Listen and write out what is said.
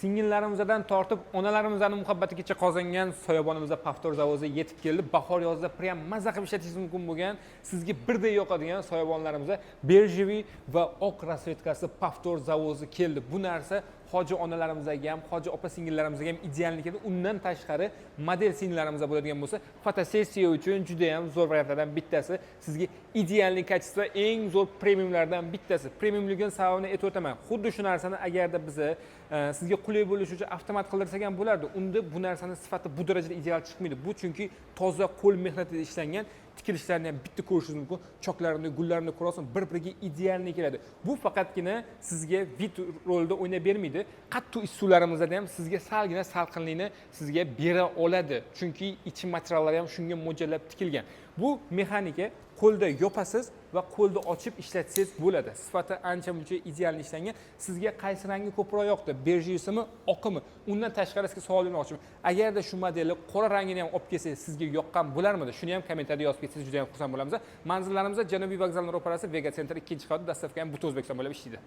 Singillarimizdan tortib onalarimizning muhabbatigacha qozongan soyabonimizda "Повтор" завоз i yetib keldi. Bahor, yozda prям maza qilib ishlatishingiz mumkin bo'lgan, sizga birdek yoqadigan soyabonlarimizda бежевый va oq расцветка si "Повтор" завоз i keldi. Bu narsa hoji onalarimizga ham, hoji opa singillarimizga ham идеальный keldi. Undan tashqari, model singillarimizda bo'ladigan bo'lsa, fotosessiya uchun juda ham zo'r variantlardan bittasi. Sizga идеальный качество, eng zo'r premiumlardan bittasi. Premiumligini sababini aytib o'taman. Xuddi shu narsani agarda biza sizga qulay bo'lishi uchun avtomat qildirsak ham bo'lardi. Unda bu narsani sifati bu darajada ideal chiqmaydi. Bu chunki toza qo'l mehnatida ishlangan. Tikilishlarini ham bitta ko'rishingiz mumkin, choklarini, gullarini ko'rasiz, bir biriga идеальный keladi. Bu faqatgina sizga вид rolida o'ynab bermaydi, qattiq issiqlarimizda ham sizga salgina salqinlikni sizga bera oladi, chunki ichi materiallari ham shunga mo'ljallab tikilgan. Bu mexanika, qo'lda yopasiz va qo'lda ochib ishlatsangiz bo'ladi. Sifati ancha muncha ideal ishlangan. Sizga qaysi rangi ko'proq yoqdi, бежевый simi, oqimi? Undan tashqari, sizga savol bermoqchiman: agarda shu modelni qora rangini ham olib kelsangiz, sizga yoqqan bo'larmidi? Shuni ham kommentariyada yozib ketsangiz, juda ham xursand bo'lamiz. Manzillarimiz: Janubiy vokzalni ro'parasi, Vega Center ikkinchi qavatda. Доставка ham butun O'zbekiston bo'ylab ishlaydi.